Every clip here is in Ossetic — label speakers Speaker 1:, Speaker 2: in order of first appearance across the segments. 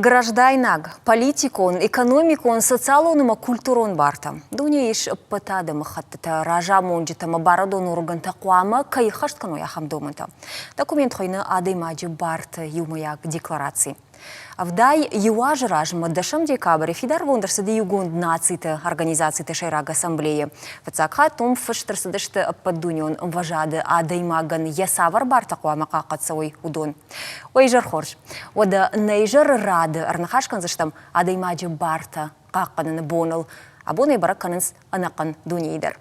Speaker 1: Граждайнаг, политикон, экономикон, социалон ӕмӕ культурон бартӕ. Дунейы ис ӕппӕт адӕмыхӕттытӕ, разамонджытӕ ӕмӕ барадон органтӕ хъуамӕ кӕй ӕххӕст кӕной, ахӕм домӕнтӕ. Документ хуыйны Адӕймаджы барты иумӕйаг деклараци. 71 азы размӕ дӕсӕм декабры фидаргонд ӕрцыди Иугонд Нациты Организациты Сӕйраг Ассамблейы. Фыццаг хатт уым фыст ӕрцыдысты ӕппӕтдунеон ӕмвӕзады адӕймагӕн йӕ цавӕр бартӕ хъуамӕ хъахъхъӕд цӕуой, уыдон. Уӕ изӕр хорз! Уӕдӕ нӕ изӕры рады ӕрныхас кӕндзыстӕм адӕймаджы бартӕ хъахъхъӕныны боныл. Абон ӕй бӕрӕг кӕнынц ӕнӕхъӕн дунейы дӕр.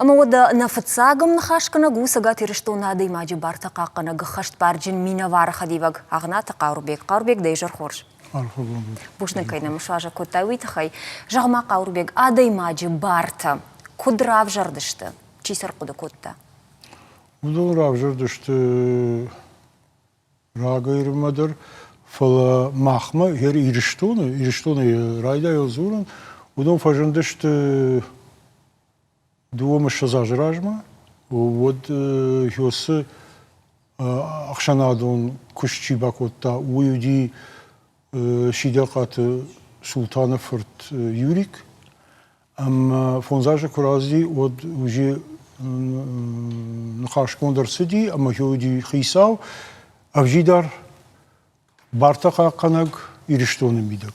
Speaker 1: Ӕмӕ уӕдӕ нӕ фыццаг ӕмныхасгӕнӕг у Цӕгат Ирыстоны адӕймаджы бартӕ хъахъхъӕнӕг ӕххӕстбарджын минӕвары хӕдивӕг Агънаты Хъауырбег. Хъауырбег, дӕ изӕр хорз! Бузныг, кӕй нӕм суазӕг кодтай, уый тыххӕй. Зӕгъ-ма, Хъауырбег, адӕймаджы бартӕ куыд равзӕрдысты? Чи сӕ ӕрхъуыды кодта?
Speaker 2: Уыдон равзӕрдысты рагӕй нырмӕ дӕр, фӕлӕ махмӕ Ирыстоны, Ирыстоны райдайон дзурын, уыдон фӕзындысты 22 азы размӕ, уӕд Хёсы ӕхсӕнадон куыст чи бакодта, уый уыди Сидахъаты Султаны фырт Юрик. Ӕмӕ фондз азы куы рацыди, уӕд уже ныхасгонд ӕрцыди ӕмӕ уыди хицау, ӕвджидар бартӕ хъахъхъӕнӕг Ирыстоны мидӕг.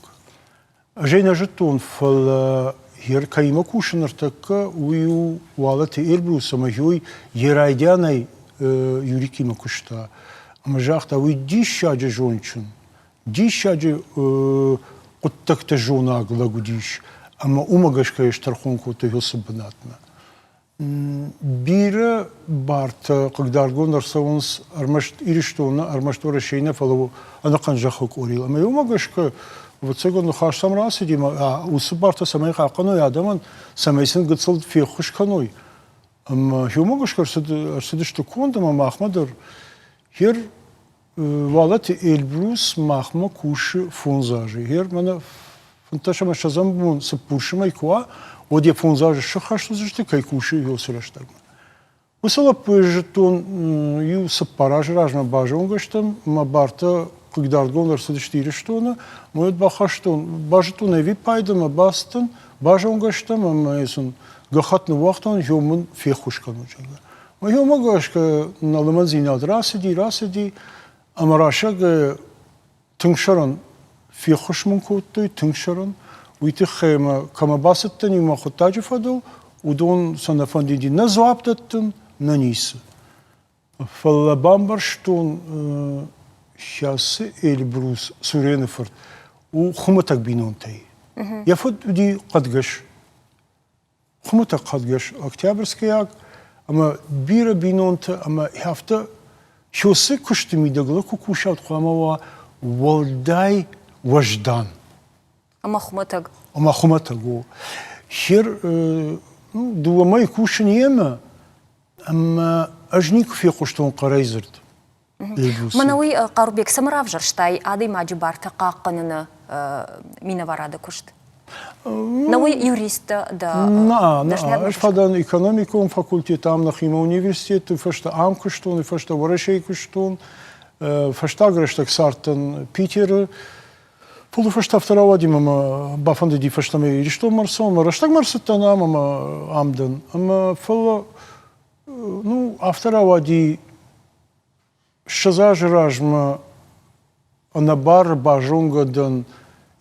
Speaker 2: Ӕз ӕй нӕ зыдтон, фӕлӕ йе кӕимӕ кусы ныртӕккӕ, уый у Уалыты Эльбрус ӕмӕ уый йӕ райдианӕй Юрикимӕ куыста. Ӕмӕ загъта, уый диссаджы зондджын, диссаджы хъуыддӕгтӕ зонаг лӕг уыдис ӕмӕ уымӕ гӕсгӕ стӕрхон кодтой уыцы бынатмӕ. Бирӕ бартӕ хъыгдардгонд ӕрцӕуынц ӕрмӕст Ирыстоны, ӕрмӕст Уӕрӕсейы нӕ, фӕлӕ ӕнӕхъӕн зӕххы къорийыл. Ӕмӕ уымӕ гӕсгӕ, ӕвӕццӕгӕн, ныхас сӕм рацыди, ӕмӕ уыцы бартӕ цӕмӕй хъахъхъӕной адӕмӕн, цӕмӕй сын гыццыл феххуыс кӕной. Ӕмӕ уымӕ гӕсгӕ ӕрцыдысты конд, ӕмӕ махмӕ дӕр хер Уалыты Эльбрус махмӕ кусы фондз азы. Гъер мӕнӕ 15 ӕмӕ ссӕдзӕм бон цыппурсымӕй куы уа, уӕд йӕ фондз азы сыххӕст уыдзысты, кӕй кусы уыцы рӕстӕгмӕ. Уыцы лӕппуйы зыдтон иу цыппар азы размӕ базонгӕ стӕм, мӕ бартӕ хъыгдардгонд ӕрцыдысты Ирыстоны, мӕ уӕд бахастон, базыдтон ӕвиппайды мӕ бацыдтӕн, базонгӕ стӕм ӕмӕ сын гӕххӕтт ныууагътон, йом мын феххуыс кӕнут, зӕгъгӕ. Уымӕ гӕсгӕ нӕ лымӕндзинад рацыди, рацыди, ӕмӕ расӕг тынг сӕрӕн феххуыс мын кодтой, тынг сӕрӕн. Уый тыххӕй ӕмӕ кӕмӕ бацыдтӕн иумӕ хъуыддаджы фӕдыл, уыдон сӕ нӕ фӕндыди нӕ дзуапп дӕттын, нӕ ницы. Фӕлӕ бамбӕрстон, Хӕсы Эльбрус Сурены фырт у хуымӕтӕг бинонтӕй. Йӕ фыд уыди хъӕдгӕс. Хуымӕтӕг хъӕдгӕс октябрьскӕйаг ӕмӕ бирӕ бинонтӕ ӕмӕ афтӕ Хёсы куысты мидӕг лӕг куы кусат, хъуамӕ уа уӕлдай уӕздан.
Speaker 1: Ӕмӕ хуымӕтӕг.
Speaker 2: Ӕмӕ хуымӕтӕг у. Хер дыууӕ мӕйы кусын йемӕ, ӕмӕ ӕз никуы фехъуыстон хъӕрӕй дзырд.
Speaker 1: Мӕнӕ уый, Хъауырбег, цӕмӕ равзӕрстай адӕймаджы бартӕ хъахъхъӕныны минӕварады куыст? Нӕ уый юристтӕ дӕ?
Speaker 2: Нӕ, ӕз фӕдӕн экономикон факультет ам нӕхимӕ университеты, фӕстӕ ам куыстон, фӕстӕ Уӕрӕсейы куыстон. Фӕстаг рӕстӕг цардтӕн Питеры. Фылдӕр фӕстӕ афтӕ рауади ӕмӕ мӕ бафӕндыди фӕстӕмӕ Ирыстонмӕ ӕрцӕуын. Мӕ рӕстӕгмӕ ӕрцыдтӕн ам ӕмӕ ам дӕн. Ӕмӕ фӕлӕ Ну, афтӕ рауади 20 азы размӕ ӕнӕбары базонгӕ дӕн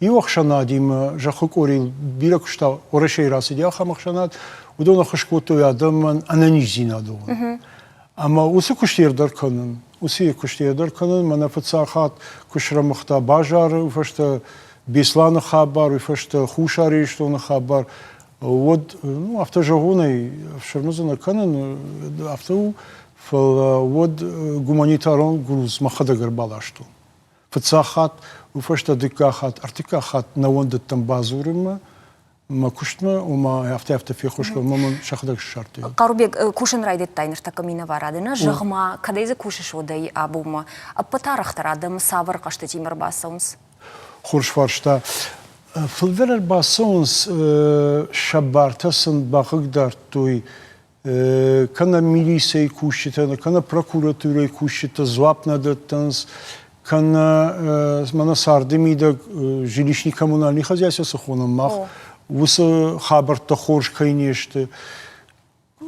Speaker 2: иу ӕхсӕнадимӕ, зӕххы къорийыл бирӕ куыста, Уӕрӕсейы рацыди ахӕм ӕхсӕнад, уыдон ӕххуыс кодтой адӕмӕн ӕнӕниздзинады онг. Ӕмӕ уыцы куыст дӕр кӕнын, уыцы куыст дӕр кӕнын, мӕнӕ фыццаг хатт куы срӕмыгъта базары, уый фӕстӕ Беслӕны хабар, уый фӕстӕ Хуссар Ирыстоны хабар, уӕд, ну, афтӕ зӕгъонӕй ӕфсӕрмы дзы нӕ кӕнын, афтӕ у, фӕлӕ уӕд гуманитарон груз мӕхӕдӕг ӕрбаластон. Фыццаг хатт, уый фӕстӕ дыккаг хатт, ӕртыккаг хатт нӕ уӕндыдтӕн бадзурынмӕ, мӕ куыстмӕ, ома афтӕ-афтӕ феххуыс кӕн, мӕ мын сӕхӕдӕг ссардтой.
Speaker 1: Хъауырбег, кусын райдыдтай ныртӕккӕ минӕварады, нӕ? Зӕгъ-ма, кӕдӕй дзы кусыс уӕдӕй абонмӕ? Ӕппӕт арӕхдӕр адӕм цавӕр хъӕзтытимӕ ӕрбацӕуынц?
Speaker 2: Хорз фарста. Фылдӕр ӕрбацӕуынц, сӕ бартӕ сын бахъыгдардтой. Кӕнӕ милицӕйы кусджытӕ, кӕнӕ прокуратурӕйы кусджытӕ дзуапп нӕ дӕттынц, кӕнӕ мӕнӕ царды мидӕг жилищный коммунальный хозяйство цы хонӕм мах, уыцы хабӕрттӕ хорз кӕй не сты.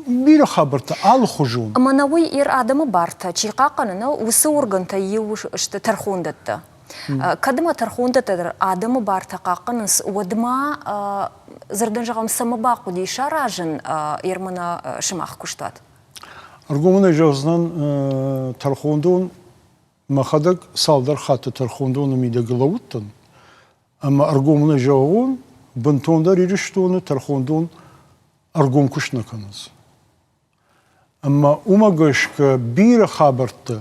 Speaker 2: Бирӕ хабӕрттӕ алыхуызон.
Speaker 1: Ӕмӕ нӕ уый ир адӕмы бартӕ чи хъахъхъӕны, нӕ уыцы органтӕй иу сты тӕрхондӕттӕ. Кӕд ма тӕрхондӕттӕ дӕр адӕмы бартӕ хъахъхъӕнынц, уӕд ма дзырдӕн зӕгъӕм, цӕмӕ бахъуыди саразын Ермана сымах куыстуат?
Speaker 2: Ӕргомонӕй зӕгъдзынӕн, тӕрхондон мӕхӕдӕг цалдӕр хатты тӕрхондоны мидӕг лӕууыдтӕн, ӕмӕ ӕргомонӕй зӕгъон, бынтондӕр Ирыстоны тӕрхондон ӕргом куыст нӕ кӕнынц. Ӕмӕ уымӕ гӕсгӕ бирӕ хабӕрттӕ,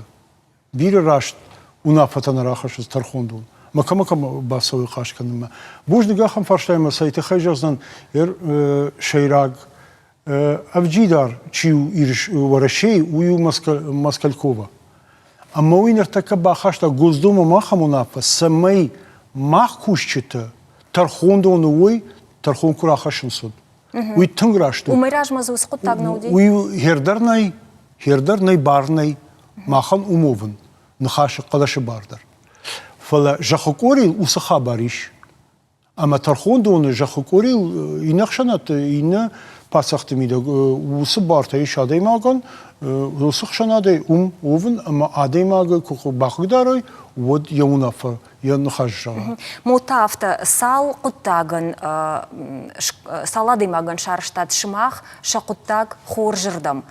Speaker 2: бирӕ раст уынаффӕтӕ нӕ рахӕссынц тӕрхондон. Мӕ кӕмӕ кӕмӕ бацӕуой хъаст кӕнынмӕ. Бузныг ахӕм фарстаимӕ цӕй тыххӕй зӕгъдзӕн сӕйраг ӕвджидар чи у Уӕрӕсейы, уый у Москалькова. Ӕмӕ уый ныртӕккӕ бахаста Госдумӕмӕ ахӕм уынаффӕ, цӕмӕй мах кусджытӕ тӕрхондоны уой, тӕрхон куы рахӕссынц, уӕд. Уый тынг раст у.
Speaker 1: Уымӕй размӕ дзы уыцы хъуыддаг нӕ уыди?
Speaker 2: Уый хердӕр нӕй, хердӕр нӕй, бар нӕй. Махӕн умовын ныхасы хъӕлӕсы бар дӕр. Фӕлӕ зӕххы къорийыл уыцы хабар ис. Ӕмӕ тӕрхондоны зӕххы къорийыл иннӕ ӕхсӕнадты, иннӕ паддзӕхты мидӕг уыцы бартӕ ис адӕймагӕн, уыцы ӕхсӕнадӕй уым уӕвын ӕмӕ адӕймагы куы бахъыгдарой, уӕд йӕ уынаффӕ йӕ ныхас зӕгъа.
Speaker 1: Мотта афтӕ, цал хъуыддагӕн, цал адӕймагӕн сарӕзтат сымах сӕ хъуыддаг хорзырдӕм?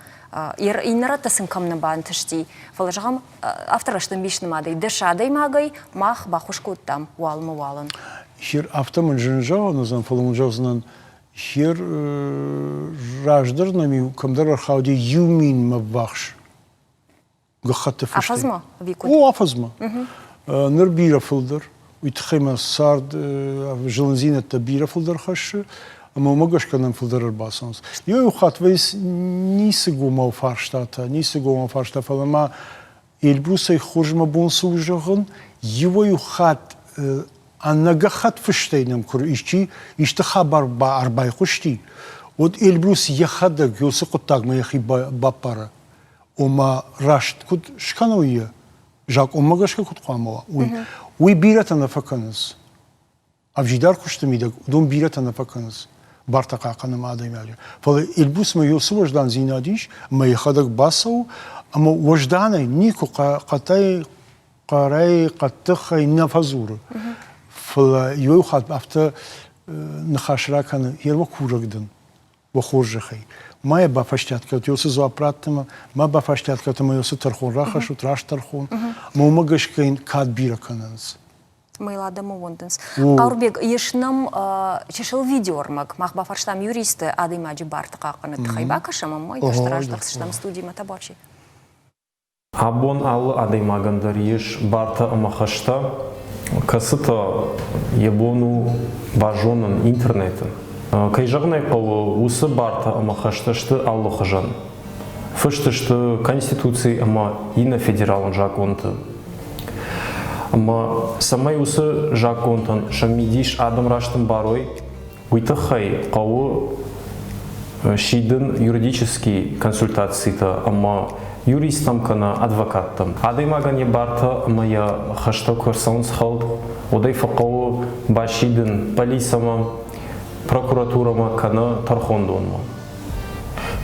Speaker 1: Иннӕ рӕттӕ сын кӕм нӕ бантысти, фӕлӕ зӕгъӕм, афтӕ рӕстӕмбис нымадӕй дӕс адӕймагӕй мах баххуыс кодтам уалмӕ уалӕн.
Speaker 2: Хер, афтӕ мын зын зӕгъӕн уыдзӕн, фӕлӕ мын зӕгъдзынӕн, хер раздӕр нӕм-иу кӕмдӕр ӕрхауди иу минмӕ ввахс гӕххӕтты фыстӕй.
Speaker 1: Афӕдзмӕ ӕви куыд?
Speaker 2: О, афӕдзмӕ. Ныр бирӕ фылдӕр. Уый тыххӕй мӕ цард зылындзинӕдтӕ бирӕ фылдӕр хӕссы, ӕмӕ уымӕ гӕсгӕ нӕм фылдӕр ӕрбацӕуынц. Иу хатт вӕййынц ницыгомау фарстатӕ, ницыгомау фарста, фӕлӕ ма Эльбрусӕй хорз мӕ бон цы у зӕгъын, иуӕй-иу хатт ӕнӕгӕххӕтт фыстӕй нӕм куы исчи исты хабар ӕрбайхъуысти, уӕд Эльбрус йӕхӕдӕг уыцы хъуыддагмӕ йӕхи баппары. Ома раст куыд скӕной йӕ, закъонмӕ гӕсгӕ куыд хъуамӕ уа, уый. Уый бирӕтӕ нӕ фӕкӕнынц. Ӕвджидар куысты мидӕг уыдон бирӕтӕ нӕ фӕкӕнынц бартӕ хъахъхъӕнынмӕ адӕймаджы. Фӕлӕ Эльбрусмӕ цы уӕздандзинад ис, ӕмӕ йӕхӕдӕг бацӕуы, ӕмӕ уӕзданӕй никуы хъӕдӕй, хъӕрӕй, хъӕддыхӕй нӕ фӕдзуры. Фӕлӕ иу хатт афтӕ ныхас ракӕны, йе курӕг дын, уӕ хорзӕхӕй. Ма йӕ бафӕстиат кӕнут, цы дзуапп раттынмӕ, ма бафӕстиат кӕнут ӕмӕ цы тӕрхон рахӕссут, раст тӕрхон. Ӕмӕ уымӕ гӕсгӕ йын кад бирӕ кӕнынц.
Speaker 1: Мӕйыл адӕмы уӕндынц. Хъауырбег, ис нӕм чысыл видеоӕрмӕг. Мах бафарстам юристы адӕймаджы барты хъахъхъӕныны тыххӕй. Бакӕсӕм ӕм, фӕстӕ раздӕхдзыстӕм студимӕ табуафси.
Speaker 3: Абон алы адӕймагӕн дӕр ис бартӕ ӕмӕ хӕстӕ, кӕцытӕ йӕ бон у базонын интернеты. Кӕй зӕгъын ӕй хъӕуы, уыцы бартӕ ӕмӕ хӕстӕ сты алыхуызӕн. Фыст сты Конституци ӕмӕ иннӕ федералон закъонты. Ӕмӕ цӕмӕй уыцы закъонтӕн сӕ мидис адӕм раст ӕмбарой, Уый тыххӕй хъӕуы сидын юридический консультацитӕ ӕмӕ юристтӕм кӕнӕ адвокаттӕм. Адӕймагӕн йӕ бартӕ ӕмӕ йӕ хӕстӕ куы ӕрцӕуынц хӕлд, уӕд ӕй фӕхъӕуы басидын полицӕмӕ, прокуратурӕмӕ кӕнӕ тӕрхондонмӕ.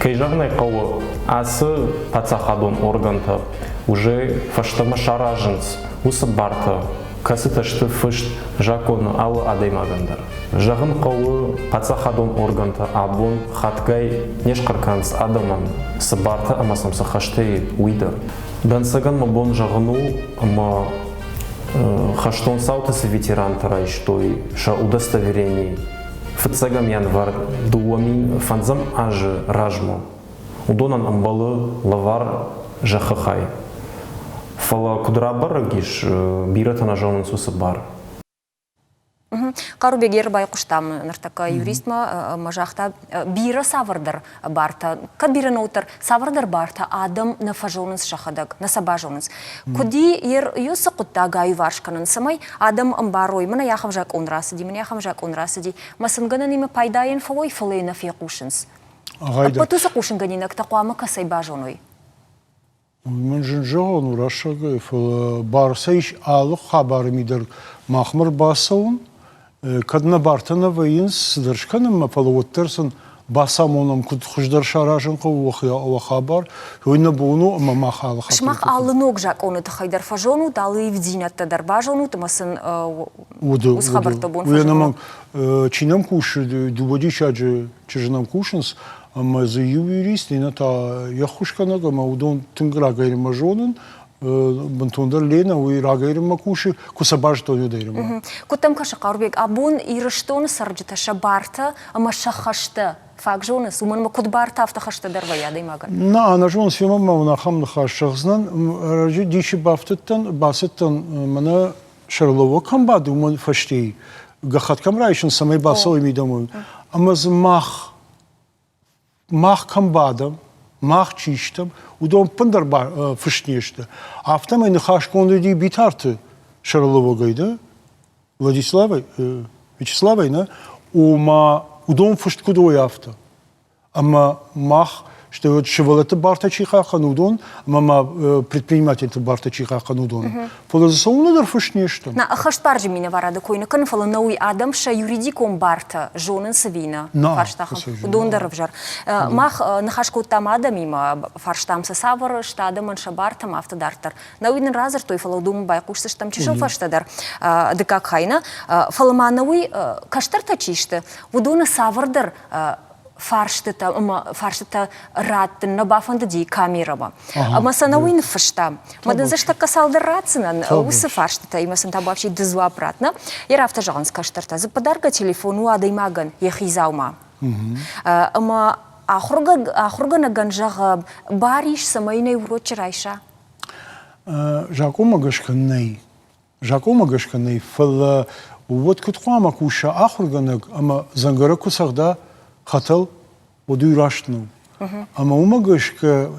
Speaker 3: Кӕй зӕгъын ӕй хъӕуы, ацы паддзахадон органтӕ уже фӕстӕмӕ саразынц уыцы бартӕ, кӕцытӕ сты фыст закъоны алы адӕймагӕн дӕр. Зӕгъын хъӕуы, паддзахадон органтӕ абон хатгай не схъӕр кӕнынц адӕмӕн, цы бартӕ ӕмӕ сӕм цы хӕстӕ и, уый дӕр. Дӕнцӕгӕн мӕ бон зӕгъын у, ӕмӕ хӕстон цауты цы ветерантӕ райстой сӕ удостоверени фыццӕгӕм январь 2005 азы размӕ, уыдонӕн ӕмбӕлы лӕвар зӕххы хай. Фӕлӕ куыд рабӕрӕг ис, бирӕтӕ нӕ зонынц уыцы бар.
Speaker 1: Хъарубег ӕрбайхъуыстам ныртӕккӕ юристмӕ ӕмӕ загъта, бирӕ цавӕрдӕр бартӕ, кӕд бирӕ нӕ цавӕрдӕр бартӕ адӕм нӕ фӕзонынц сӕхӕдӕг, нӕ сӕ базонынц. Куыд и цы хъуыддаг аиуварс кӕнын, цӕмӕй адӕм ӕмбарой, мӕнӕ ахӕм закъон рацыди, мӕнӕ ахӕм закъон рацыди, мӕ сын гӕнӕнимӕ пайдайӕн фӕуой, фӕлӕ йӕ нӕ фехъусынц. Ӕппӕт уыцы хъусынгӕнинӕгтӕ хъуамӕ кӕцӕй базоной?
Speaker 2: Мын зын зӕгъон у рӕсӕгӕй, фӕлӕ бӕрцӕй ис алы хабары мидӕг махмӕ рбацӕуын. Кӕд нӕ бартӕ нӕ вӕййынц цыдӕр скӕнынмӕ, фӕлӕ уӕддӕр сын бацамонӕм, куыд хуыздӕр саразын хъӕуы уӕ хабар, уый нӕ бон у ӕмӕ мах алы хатт.
Speaker 1: Сымах алы ног закъоны тыххӕй дӕр фӕзонут, алы ивддзинӕдтӕ дӕр базонут ӕмӕ сын уыцы хабӕрттӕ бон
Speaker 2: Уый ӕнӕмӕнг, чи нӕм кусы, дыууӕ диссаджы чызджы нӕм кусынц, ӕмӕ дзы иу юрист, иннӕ та йе ххуысгӕнӕг, ӕмӕ уыдон тынг рагӕй зонын. Бынтондӕр Ленӕ уый рагӕй кусы, куы сӕ базыдтон, уӕдӕй
Speaker 1: Куыд дӕм кӕсы, Хъауырбег, абон Ирыстоны цӕрджытӕ сӕ бартӕ ӕмӕ сӕ хӕстӕ фаг зонынц, уымӕн ӕмӕ куыд бартӕ, афтӕ хӕстӕ дӕр вӕййы адӕймагӕн?
Speaker 2: Нӕ, нӕ зонынц, уымӕн ӕмӕ уын ахӕм ныхас зӕгъдзынӕн. Ӕрӕджы дисы бафтыдтӕн, бацыдтӕн мӕнӕ сӕргълӕууӕг кӕм бады, уымӕн фӕстейы гӕххӕтт кӕм райсын, цӕмӕй бацӕуой мидӕмӕ. Ӕмӕ дзы мах, мах кӕм бадӕм, мах чи стӕм, уыдон ӕппындӕр фыст не сты. Афтӕмӕй ныхасгонд уыди Битарты сӕргълӕууӕгӕй, да? Владиславӕй, Вячеславӕй, нӕ? Ома уыдон фыст куыд уой, афтӕ. Ӕмӕ мах, стӕй вот сывӕллӕтты бартӕ чи хъахъхъӕны, уыдон, ӕмӕ ма предпринимательты бартӕ чи хъахъхъӕны, уыдон. Фӕлӕ дзы цӕуылнӕ дӕр фыст не сты.
Speaker 1: Нӕ, ӕххӕстбарджын минӕварады кой нӕ кӕны, фӕлӕ нӕ уый адӕм сӕ юридикон бартӕ зонынц ӕви нӕ? Фарста уыдон дӕр ӕвзӕр. Мах ныхас кодтам адӕмимӕ, фарстам сӕ цавӕр сты адӕмӕн сӕ бартӕм, афтӕ дарддӕр. Нӕ уый нын радзырдтой, фӕлӕ уыдонмӕ байхъусдзыстӕм чысыл фӕстӕдӕр дыккаг хай нӕ. Фӕлӕ ма нӕ уый кӕстӕртӕ чи сты, уыдоны цавӕрдӕр фарстытӕ ӕмӕ фарстытӕ раттын нӕ бафӕндыди камерӕмӕ. Ӕмӕ сӕ нӕ уый ныффыста. Мӕ дын дзы тӕккӕ цалдӕр ратдзынӕн уыцы фарстытӕ, ӕмӕ сын та бафси ды дзуапп ратт, нӕ? Йӕ афтӕ зӕгъынц кӕстӕртӕ. Дзыппыдаргӕ телефон у адӕймагӕн йӕхи дзаума. Ӕмӕ ахуыргӕнӕгӕн зӕгъы, бар ис, цӕмӕй нӕ урочы райса?
Speaker 2: Закъонмӕ гӕсгӕ нӕй. Закъонмӕ гӕсгӕ нӕй, фӕлӕ уӕд куыд хъуамӕ куса ахуыргӕнӕг ӕмӕ дзӕнгӕрӕг куы цӕгъда хӕтӕл, уӕд уый раст нӕу. Ӕмӕ уымӕ гӕсгӕ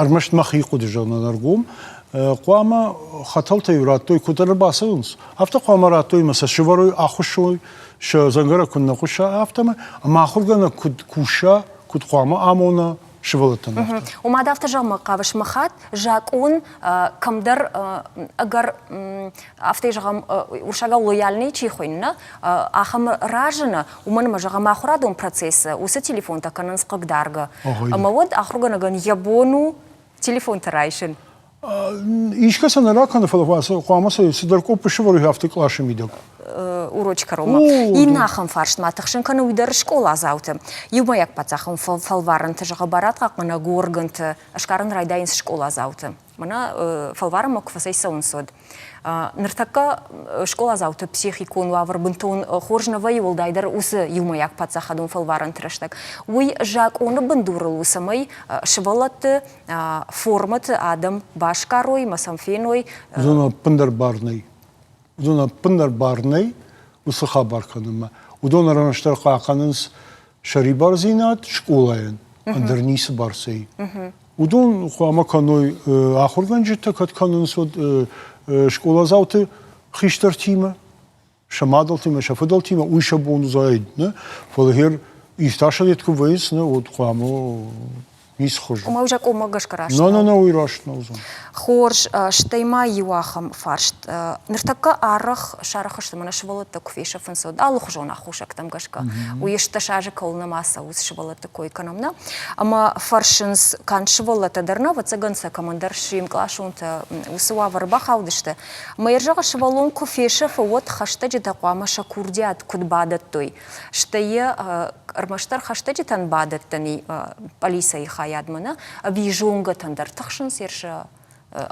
Speaker 2: ӕрмӕст мӕхи хъуыды зӕгъынӕн ӕргом, хъуамӕ хӕтӕлтӕ-иу радтой, куыд ӕрбацӕуынц, афтӕ хъуамӕ радтой ӕмӕ сӕ сывӕрой, ахуыссой, сӕ дзӕнгӕрӕг куыннӕ хъуыса, афтӕмӕй, ӕмӕ ахуыргӕнӕг куыд куса, куыд хъуамӕ амона сывӕллӕттӕн афтӕ.
Speaker 1: Уымӕ афтӕ зӕгъынмӕ хъавыс, махат закъон кӕмдӕр ӕгӕр афтӕ зӕгъӕм, уырыссагау лояльный чи хуыйны, ахӕм разыны, уымӕн ӕмӕ зӕгъӕм ахуырадон процессы уыцы телефонтӕ кӕнынц хъыгдаргӕ. Ӕмӕ уӕд ахуыргӕнӕгӕн йӕ бон у телефонтӕ райсын.
Speaker 2: Искӕцы нӕ ракӕны, фӕлӕ хъуамӕ сӕ цыдӕр къоппы сывӕрой афтӕ къласы мидӕг.
Speaker 1: Урочы кӕронмӕ. Иннӕ ахӕм фарст ма тыхсын кӕны уый дӕр скъоладзауты. Иумӕйаг паддзахон фӕлварӕнты, зӕгъы, барадхъахъхъӕнӕг органты сгарын райдайынц скъоладзауты. Мӕнӕ фӕлварӕнмӕ куы фӕцӕйцӕуынц, уӕд. Ныртӕккӕ скъоладзауты психикон уавӕр бынтон хорз нӕ вӕййы, уӕлдайдӕр уыцы иумӕйаг паддзахадон фӕлварӕнты рӕстӕг. Уый закъоны бындурыл у, цӕмӕй сывӕллӕтты формӕты адӕм басгарой ӕмӕ сӕм феной.
Speaker 2: Уыдон ӕппындӕр бар нӕй. Уыдон ӕппындӕр бар нӕй уыцы хабар кӕнынмӕ. Уыдон ӕрмӕстдӕр хъахъхъӕнынц сӕрибардзинад скъолайӕн, ӕндӕр ницы бӕрцӕй. Уыдон хъуамӕ кӕной ахуыргӕнджытӕ, кӕд кӕнынц, уӕд скъоладзауты хистӕртимӕ, сӕ мадӕлтимӕ, сӕ фыдӕлтимӕ, уый сӕ бон уыдзаид, нӕ? Фӕлӕ гъер иртасӕнет куы вӕййынц, нӕ, уӕд хъуамӕ ницы хуызы.
Speaker 1: Ома уый закъонмӕ гӕсгӕ раст
Speaker 2: нӕ? Нӕ, уый раст нӕ уыдзӕн.
Speaker 1: Хорз, стӕй ма иу ахӕм фарст. Ныртӕккӕ арӕх сарӕх сты, мӕнӕ сывӕллӕттӕ куы фесӕфынц, уӕд алыхуызон аххосӕгтӕм гӕсгӕ. Уый 18 азы кӕуыл нӕма цӕуы, уыцы сывӕллӕтты кой кӕнӕм, нӕ? Ӕмӕ фӕрсынц канд сывӕллӕттӕ дӕр нӕ, ӕвӕццӕгӕн сӕ кӕмӕндӕр се мкъласонтӕ уыцы уавӕры бахаудысты. Ӕмӕ йӕ зӕгъы, сывӕллон куы фесӕфы, уӕд хӕстӕджытӕ хъуамӕ сӕ курдиат куыд бадӕттой. Стӕй йӕ ӕрмӕстдӕр хӕстӕджытӕн бадӕттӕн и пъӕлицӕйы хайадмӕ нӕ, ӕви зонгӕтӕн дӕр тыхсынц ерсӕ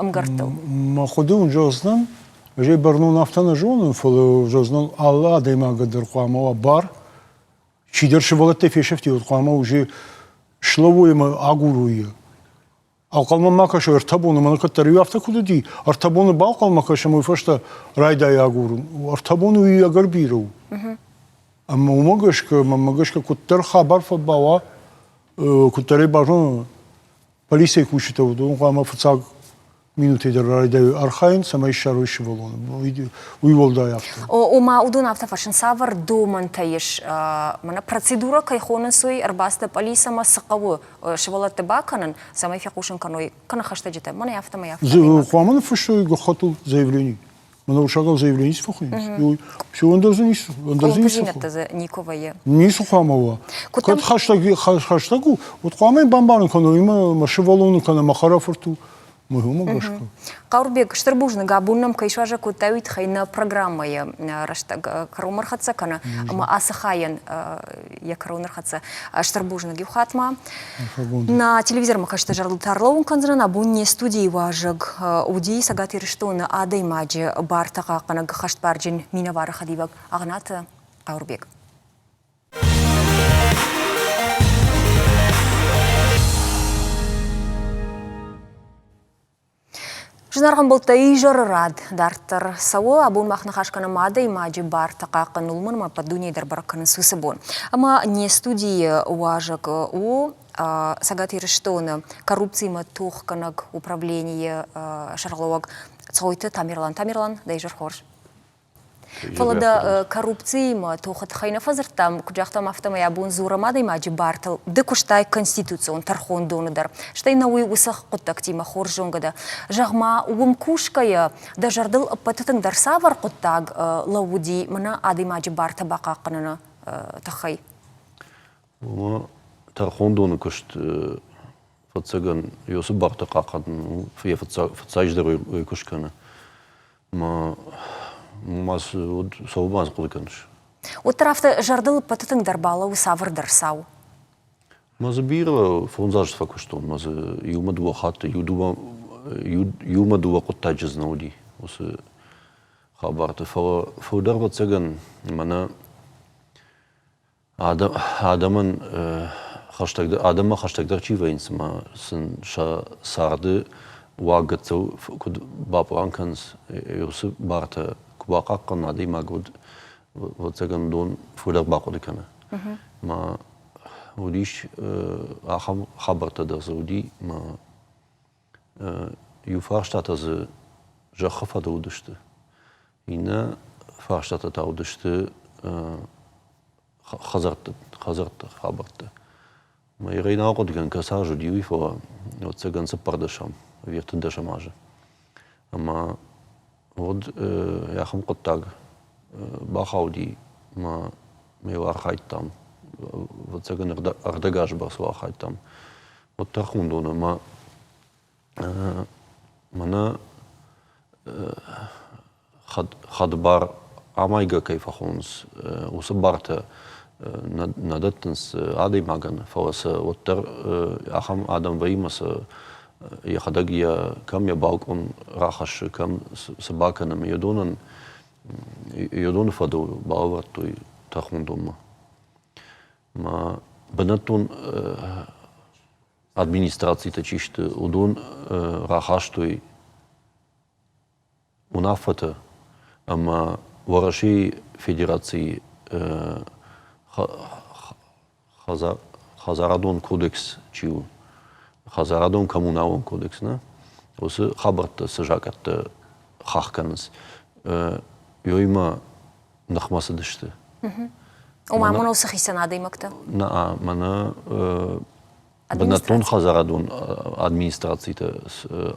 Speaker 1: ӕмгӕрттыл?
Speaker 2: Мӕ хъуыды уын зӕгъдзынӕн, ӕз ӕй бӕрнон афтӕ нӕ зонын, фӕлӕ зӕгъдзынӕн, алы адӕймагӕн дӕр хъуамӕ уа бар. Чидӕр сывӕллӕттӕй фесӕфти, уӕд хъуамӕ уже слӕууой ӕмӕ агурой йӕ. Ӕнхъӕлмӕ ма кӕсы ӕртӕ боны, мӕнӕ кӕддӕр иу афтӕ куыд уыди, ӕртӕ боны бахъуамӕ кӕсӕм, уый фӕстӕ райдайы агурын. Ӕртӕ боны уый ӕгӕр бирӕ у. Ӕмӕ уымӕ гӕсгӕ, мӕнмӕ гӕсгӕ, куыддӕр хабар фӕбауа, куыддӕр ӕй базона, полицӕйы кусджытӕ уыдон хъуамӕ фыццаг. минутӕй дӕр райдайой архайын, цӕмӕй ссарой сывӕллоны. Уый уӕлдай афтӕ.
Speaker 1: Ома уыдон афтӕ фӕрсынц, цавӕр домӕнтӕ ис, мӕнӕ процедурӕ кӕй хонынц, уый ӕрбацыд полицӕмӕ цы хъӕуы сывӕллӕтты бакӕнын, цӕмӕй фехъусын кӕной кӕнӕ хӕстӕджытӕ. Мӕнӕ афтӕмӕй афтӕ.
Speaker 2: Хъуамӕ ныффыссой гӕххӕттыл заявление. Мӕнӕ уырыссагау заявление цы фӕхуыйнынц? Все ӕндӕр дзы ницы ӕндӕр дзы ницы
Speaker 1: Къуылымпыдзинӕдтӕ дзы никуы вӕййы.
Speaker 2: Ницы хъуамӕ уа. Кӕд хӕстӕг хӕстӕг у, уӕд хъуамӕ йын бамбарын кӕной, мӕ сывӕллоны кӕнӕ мӕ хӕрӕфырт у. Уымӕ гӕсгӕ.
Speaker 1: Хъауырбег, стыр бузныг, абон нӕм кӕй суазӕг кодтай, уый тыххӕй нӕ программӕйы рӕстӕг кӕронмӕ ӕрхӕццӕ кӕны ӕмӕ ацы хайӕн йӕ кӕрон ӕрхӕццӕ. Стыр бузныг иу хатт ма. Нӕ телевизормӕ кӕсты зӕрдыл та ӕрлӕууын кӕндзынӕн, абон не студийы уазӕг уыди Цӕгат Ирыстоны адӕймаджы бартӕ хъахъхъӕнӕг хӕстбарджын минӕвары хӕдивӕг Агънаты Хъауырбег. Зынаргъ ӕмбӕлттӕ, изӕры рад дарддӕр цӕуы. Абон мах ныхас кӕнӕм адӕймаджы бартӕ хъахъхъӕнын, уымӕн ӕмӕ ӕппӕт дунейы дӕр бӕрӕг кӕнынц уыцы бон. Ӕмӕ не студийы уазӕг у Цӕгат Ирыстоны коррупциимӕ тохгӕнӕг управленийы сӕргълӕууӕг Цгъойты Тамерлан. Тамерлан, дӕ изӕр хорз. Фӕлӕ дӕ коррупциимӕ тохы тыххӕй нӕ фӕдзырдтам, куыд загътам, афтӕмӕй абон дзурӕм адӕймаджы бартыл. Ды куыстай конституцион тӕрхондоны дӕр, стӕй нӕ уый уыцы хъуыддӕгтимӕ хорз зонгӕ дӕ. Зӕгъ-ма, уым кусгӕйӕ дӕ зӕрдыл ӕппӕты тынгдӕр цавӕр хъуыддаг лӕууыди мӕнӕ адӕймаджы бартӕ бахъахъхъӕныны тыххӕй?
Speaker 4: Уымӕ тӕрхондоны куыст фӕццӕгӕн Иосы бартӕ хъахъхъӕнын у, йӕ фыццаджыдӕр уый куыст кӕны. Ма ма цы уыд, цӕуыл ма хъуыды кӕныс?
Speaker 1: Уӕддӕр афтӕ зӕрдыл ӕппӕты тынгдӕр балӕууы цавӕрдӕр цау.
Speaker 4: Мӕ дзы бирӕ фондз азы фӕкуыстон, мӕ дзы иумӕ дыууӕ хатты, иу дыууӕ, иумӕ дыууӕ хъуыддаджы дзы нӕ уыди уыцы хабӕртты. Фӕлӕ фылдӕр, ӕвӕццӕгӕн, мӕнӕ Адӕмӕн хӕстӕгдӕр, адӕммӕ хӕстӕгдӕр чи вӕййынц ӕмӕ сын сӕ царды уаг гыццыл куыд бапълан кӕнынц, уыцы бартӕ куы бахъахъхъӕна адӕймаг, уӕд, ӕвӕццӕгӕн, уыдон фылдӕр бахъуыды кӕны. Ӕмӕ уыдис ахӕм хабӕрттӕ дӕр дзы уыди, ӕмӕ иу фарстатӕ дзы зӕххы фӕдыл уыдысты, Иннӕ фарстатӕ та уыдысты хӕдзӕртты, хӕдзӕртты хабӕрттӕ. Мӕ ирӕй нал хъуыды кӕнын, кӕцы аз уыди, уый, фӕлӕ, ӕвӕццӕгӕн, цыппӕрдӕсӕм ӕви ӕртындӕсӕм азы. Ӕмӕ уӕд ахӕм хъуыддаг бахауди мӕ ме архайдтам, ӕвӕццӕгӕн, ӕрдӕг азы бӕрц архайдтам. Уӕд тӕрхондоны ӕмӕ Мӕнӕ хӕдбар амайгӕ кӕй фӕхонынц, уыцы бартӕ нӕ дӕттынц адӕймагӕн, фӕлӕ сӕ уӕддӕр ахӕм адӕм вӕййы ӕмӕ сӕ йӕхӕдӕг йӕ кӕм йӕ балкъон рахӕссы, кӕм цы бакӕны ӕмӕ йӕ доны фӕдыл балӕвӕрдтой тӕрхондонмӕ. Мӕ бынӕттон администрацитӕ чи сты, уыдон рахастой уынаффӕтӕ ӕмӕ Уӕрӕсейы Федерацийы хӕдзарадон кодекс чи у, хӕдзарадон коммуналон кодекс, нӕ, уыцы хабӕрттӕ цы закъӕттӕ хахх кӕнынц, уыимӕ ныхмӕ цыдысты.
Speaker 1: Ома, мӕнӕ уыцы хицӕн адӕймӕгтӕ?
Speaker 4: Нӕ, мӕнӕ бынӕттон хӕдзарадон администрацитӕ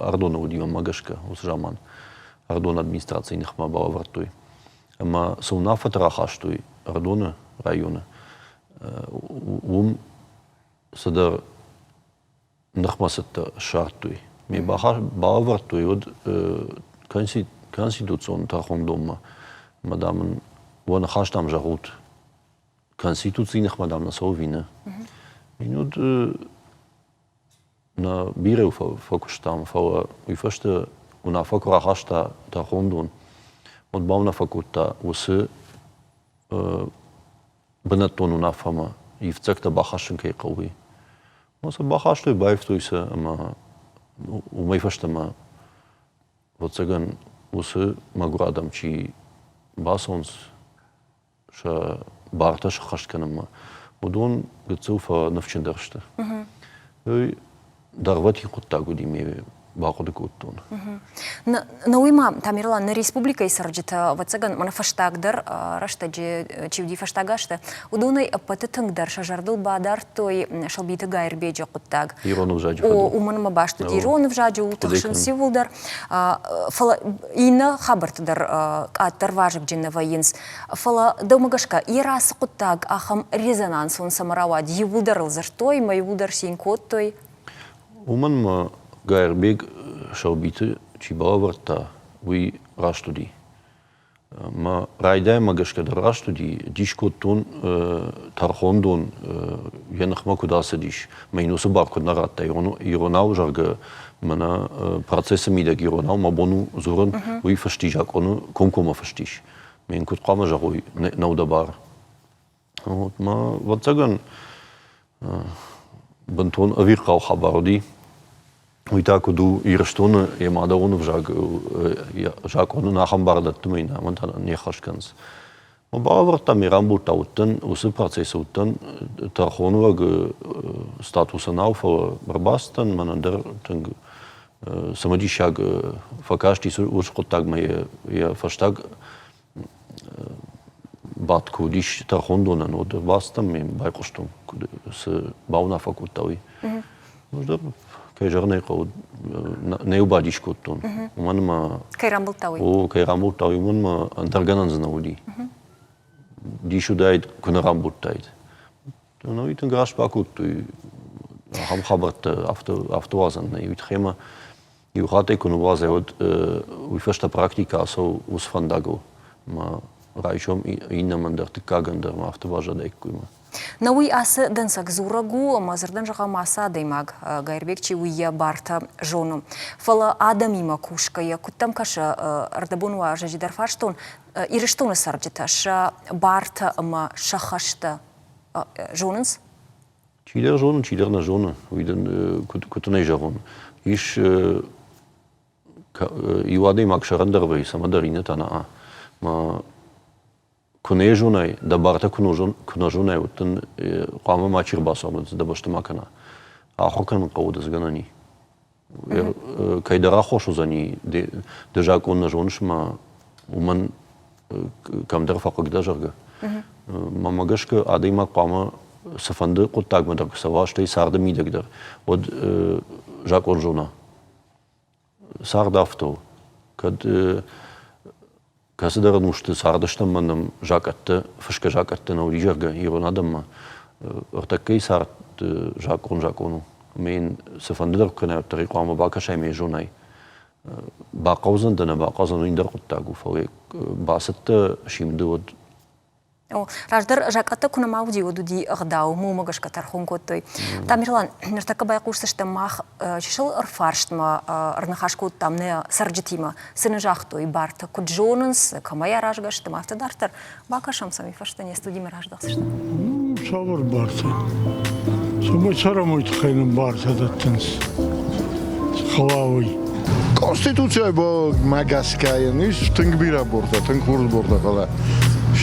Speaker 4: Ӕрыдоны уыди мӕнмӕ гӕсгӕ уыцы заман. Ӕрыдоны администрацийы ныхмӕ балӕвӕрдтой. Ӕмӕ цы уынаффӕтӕ рахастой Ӕрыдоны районы, уым цыдӕр ныхмӕцыдтӕ ссардтой. Ме балӕвӕрдтой уӕд конституцион тӕрхондонмӕ ӕмӕ, дам, ын уӕ ныхас, дам, зӕгъут. Конституцийы ныхмӕ, дам, нӕ цӕуы ӕви нӕ. Уӕд нӕ бирӕ фӕкуыстам, фӕлӕ уый фӕстӕ уынаффӕ куы рахаста тӕрхондон, уӕд бауынаффӕ кодта уыцы бынӕттон уынаффӕмӕ ивддзӕгтӕ бахӕссын кӕй хъӕуы, уый. Ӕмӕ сӕ бахастой, баивтой сӕ ӕмӕ уымӕй фӕстӕмӕ, ӕвӕццӕгӕн, уыцы мӕгуыр адӕм чи бацӕуынц сӕ бартӕ сӕххӕст кӕнынмӕ, уыдон гыццыл фӕныфсджындӕр сты. Уый дӕргъвӕтин хъуыддаг уыди ме. бахъуыды кодтон.
Speaker 1: Науи ма, Тамерлан, нӕ республикӕйы цӕрджытӕ, ӕвӕццӕгӕн, мӕнӕ фӕстагдӕр рӕстӕджы чи уыди фӕстаг азты, уыдонӕй ӕппӕты тынгдӕр сӕ зӕрдыл бадардтой Сӕлбиты Гайырбеджы хъуыддаг.
Speaker 4: Ирон ӕвзаджы фӕдыл.
Speaker 1: Уымӕн ӕмӕ баст уыди ирон ӕвзаджы, у тыхсынц иууылдӕр. Фӕлӕ иннӕ хабӕртты дӕр къаддӕр вазыгджын нӕ вӕййынц. Фӕлӕ дӕумӕ гӕсгӕ, йӕ рацы хъуыддаг ахӕм резонансон цӕмӕ рауад? Иууылдӕр ыл дзырдтой ӕмӕ иууылдӕр цин кодтой.
Speaker 4: Уымӕн ма Гайырбег Сӕлбиты чи балӕвӕрдта, уый раст уыди. Мӕ райдайӕнмӕ гӕсгӕ дӕр раст уыди, дис кодтон тӕрхондон йӕ ныхмӕ куыд ацыдис, мӕ йын уыцы бар куыд нӕ радта иронау, зӕгъгӕ, мӕнӕ процессы мидӕг иронау мӕ бон у дзурын, уый фыст и закъоны комкоммӕ фыст ис. Мӕ йын куыд хъуамӕ зӕгъой, нӕу дӕ бар. Вот ма, ӕвӕццӕгӕн, бынтон ӕвирхъау хабар уыди. Уый та куыд у Ирыстоны йӕ мадӕлон ӕвзаг закъонӕн ахӕм бар дӕтты ӕмӕ йын амӕн та не ххӕст кӕнынц. Балӕвӕрдта ме рамбылдта уыдтӕн, уыцы процессы уыдтӕн тӕрхонлӕг статусы нал, фӕлӕ ӕрбацыдтӕн, мӕнӕн дӕр тынг цымыдисаг фӕкастис уыцы хъуыддагмӕ йӕ фӕстаг бадт куы уыдис тӕрхондонӕн, уӕд ӕрбацыдтӕн ӕмӕ йӕм байхъуыстон, цы бауынаффӕ кодта, уый. Ӕз кӕй зӕгъын ӕй хъӕуы, нӕ бадис кодтон. Уымӕн ӕмӕ...
Speaker 1: Кӕй рамбылдта уый?
Speaker 4: О, кӕй рамбылдта уый, уымӕн ӕмӕ ӕндӕр гӕнӕн дзы нӕ уыди. Дис уыдаид, куы нӕ рамбылдтаид. Ну, уый тынг раст бакодтой. Ахӕм хабӕрттӕ афтӕ, афтӕ уадзӕн нӕй. Уый тыххӕй ӕмӕ иу хатт ӕй куы ныууадзай, уӕд уый фӕстӕ практикӕ ацӕуы уыцы фӕндагыл. Ӕмӕ райсом иннӕмӕн дӕр, дыккагӕн дӕр ма афтӕ баззадаиккой.
Speaker 1: Нӕ уый ацы дӕнцӕг дзурӕг у, ӕмӕ дзырдӕн зӕгъӕм, ацы адӕймаг, Гайырбег чи уый йӕ бартӕ зоны. Фӕлӕ адӕмимӕ кусгӕйӕ, куыд дӕм кӕсы, ӕрдӕбон уазӕджы дӕр фарстон, Ирыстоны цӕрджытӕ сӕ бартӕ ӕмӕ сӕ хӕстӕ зонынц?
Speaker 4: Чидӕр зоны, чидӕр нӕ зоны. Уый дын куыд дын ӕй зӕгъон. Ис иу адӕймаг сӕрӕндӕр вӕййы, цӕмӕдӕр иннӕтӕ нӕ. Мӕ куы нӕ зонай, дӕ бартӕ куы нӕ зонай, уӕд дын хъуамӕ мачи ӕрбацӕуа, дӕ бӕсты ма кӕна. Ахуыр кӕнын хъӕуы дӕ гӕнӕн и. Кӕйдӕр аххос уыдзӕни, ды закъон нӕ зоныс ӕмӕ уымӕн кӕмдӕр фӕхъыг дӕ, зӕгъгӕ. Мӕнмӕ гӕсгӕ, адӕймаг хъуамӕ цыфӕнды хъуыддагмӕ дӕр куы цӕуа, стӕй царды мидӕг дӕр, уӕд закъон зона. Цард афтӕ у. Кӕд кӕцыдӕр ӕнусты цардыстӕм ӕмӕ нӕм закъӕттӕ, фысгӕ закъӕттӕ нӕ уыди, зӕгъгӕ, ирон адӕммӕ ӕртӕккӕйы цард закъон закъон у. Ӕмӕ йын цыфӕнды дӕр куы кӕнай, уӕддӕр ӕй хъуамӕ бакӕсай ӕмӕ йӕ зонай. Бахъӕудзӕн дӕ, нӕ бахъӕудзӕн, уый ӕндӕр хъуыддаг у, фӕлӕ бацыдтӕ симды, уӕд
Speaker 1: О, раздӕр закъӕттӕ куы нӕма уыди, уӕд уыди ӕгъдау, уымӕ гӕсгӕ тӕрхон кодтой. Тамерлан, ныртӕккӕ байхъусдзыстӕм мах чысыл ӕрфарстмӕ ӕрныхас кодтам нӕ цӕрджытимӕ. Цы нын загътой, бартӕ куыд зонынц, кӕмӕй аразгӕ сты, афтӕ дарддӕр. Бакӕсӕм сӕм, фӕстӕ не студимӕ раздӕхдзыстӕм.
Speaker 5: Ну, цавӕр бартӕ? Цӕмӕй цӕрӕм, уый тыххӕй нын бартӕ дӕттынц. Хъӕуа уый.
Speaker 6: Конституцийӕ мӕ гӕсгӕ йын ис тынг бирӕ бортӕ, тынг хорз бортӕ, фӕлӕ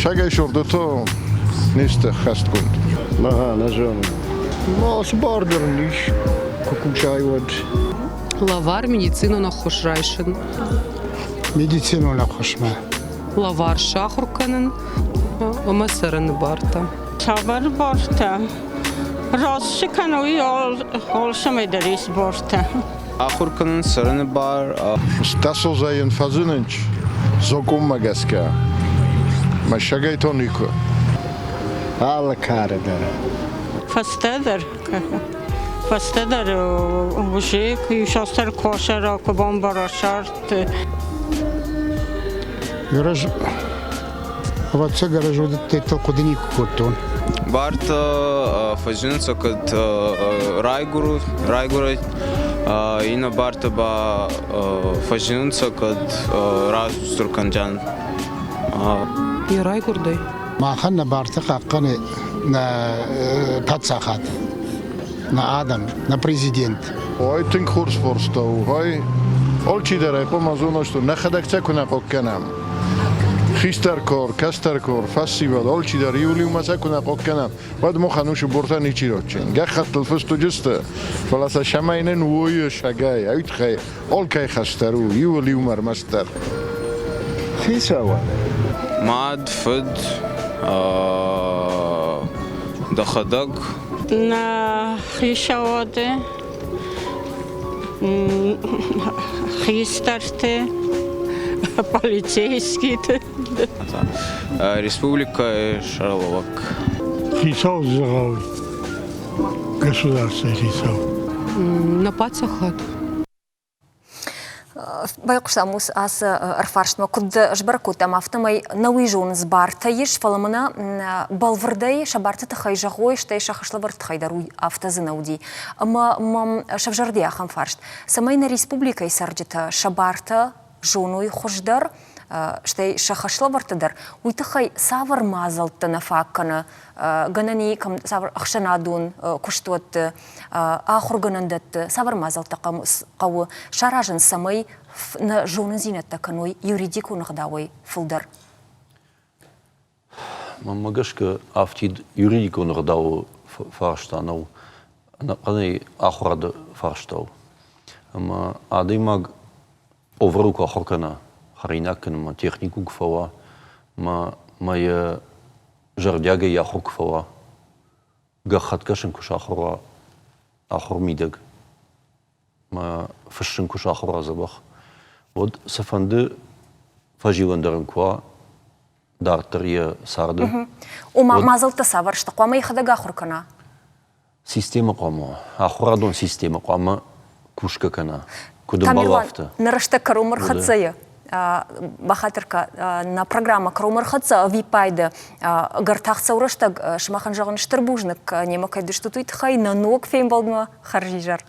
Speaker 6: сагӕй сордыты не сты хӕстгонд.
Speaker 7: Ага, нӕ зонын. Ацы бар дӕр ын ис, куы кусай, уӕд.
Speaker 8: Лӕвар медицинон ӕххуыс райсын.
Speaker 9: Медицинон ӕххуысмӕ.
Speaker 8: Лӕвар сахуыр кӕнын ӕмӕ цӕрыны бартӕ.
Speaker 10: Цавӕр бартӕ? Раст цы кӕны, уый алцӕмӕй дӕр ис бартӕ.
Speaker 11: Ахуыр кӕнын цӕрыны бар.
Speaker 6: Стасозайӕн фӕзынынч закъонмӕ гӕсгӕ. Мӕссагӕй то никуы.
Speaker 7: Алы кары дӕр.
Speaker 10: Фӕстӕдӕр, фӕстӕдӕр уже куы косӕра, куы бамбара сарт.
Speaker 9: Ӕз ӕвӕццӕгӕн ӕз уыдӕттыл хъуыды никуы кодтон.
Speaker 11: Бартӕ фӕзынынц, кӕд райгуыры, иннӕ бартӕ ба фӕзынынц, кӕд растур кӕндзӕн.
Speaker 8: Йӕ райгуырдӕй.
Speaker 9: Махӕн нӕ бартӕ хъахъхъӕны нӕ паддзахад, нӕ адӕм, нӕ президент.
Speaker 6: Ой, тынг хорз фарста у. Ой, алчидӕр ӕй хъуамӕ зона, что нӕхӕдӕг цӕ куы нӕ хъог кӕнӕм. Хистӕр кор, кӕстӕр кор, фӕсивӕд, алчидӕр иу-иумӕ сӕ куы нӕ хъог кӕнӕм, уӕд махӕн уыцы бортӕ ничи ратдзӕн. Гӕххӕттыл фыст уыдысты, фӕлӕ сӕ цӕмӕй нын уой сагӕй, уый тыххӕй алкӕй хӕс дӕр у иуыл иумӕ ӕрмӕстдӕр.
Speaker 7: Хицауад.
Speaker 11: Мад, фыд, дӕхӕдӕг.
Speaker 10: Нӕ хицауады хистӕрты, полицейскиты.
Speaker 11: Республикӕйы сӕргълӕууӕг.
Speaker 5: Хицау дзӕгъӕл государствойы хицау.
Speaker 8: Нӕ паддзахад.
Speaker 1: Байхъуыстам ус ацы ӕрфарстмӕ куыд сбӕрӕг кодтам, афтӕмӕй нӕ уый зонынц бартӕ ис, фӕлӕ мӕнӕ бӕлвырдӕй сӕ барты тыххӕй зӕгъой, стӕй сӕ хӕслӕвӕрд тыххӕй дӕр уый афтӕ дзы нӕ уыди. Ӕмӕ мӕм сӕвзӕрди ахӕм фарст, цӕмӕй нӕ республикӕйы цӕрджытӕ сӕ бартӕ зоной хуыздӕр, стӕй сӕ хӕслӕвӕрдтӕ дӕр, уый тыххӕй цавӕр мадзӕлттӕ нӕ фаг кӕны гӕнӕн и цавӕр ӕхсӕнадон куыстуӕтты, ахуыргӕнӕндӕтты цавӕр мадзӕлттӕ хъӕуы саразын, цӕмӕй нӕ зонындзинӕдтӕ кӕной юридикон ӕгъдауӕй фылдӕр?
Speaker 4: Мӕнмӕ гӕсгӕ, афтид юридикон ӕгъдауы фарста нӕу, ӕнӕхъӕнӕй ахуырады фарста у. Ӕмӕ адӕймаг повару куы ахуыр кӕна, хӕринаг кӕнынмӕ техникум куы фӕуа, ӕмӕ йӕ зӕрдиагӕй ахуыр куы фӕуа, гӕххӕтт кӕсын куы сахуыр уа ахуыр мидӕг, мӕ фыссын куы сахуыр уа дзӕбӕх, уӕд цыфӕнды фӕзилӕн дӕр ын куы уа дарддӕр йӕ царды.
Speaker 1: Ома мадзӕлттӕ цавӕр сты? Хъуамӕ йӕхӕдӕг ахуыр кӕна?
Speaker 4: Системӕ хъуамӕ уа, ахуырадон системӕ хъуамӕ кусгӕ кӕна. Куыд ӕмбӕлы афтӕ.
Speaker 1: Нӕ рӕстӕг кӕронмӕ рхӕццӕ бахатыр нӕ программӕ кӕронмӕ рхӕццӕ ӕвиппайды ӕгӕр тагъд цӕуы рӕстӕг сымахӕн зӕгъын стыр бузныг немӕ кӕй дыстут уый тыххӕй нӕ ног фембӕлдмӕ хӕрзизӕр.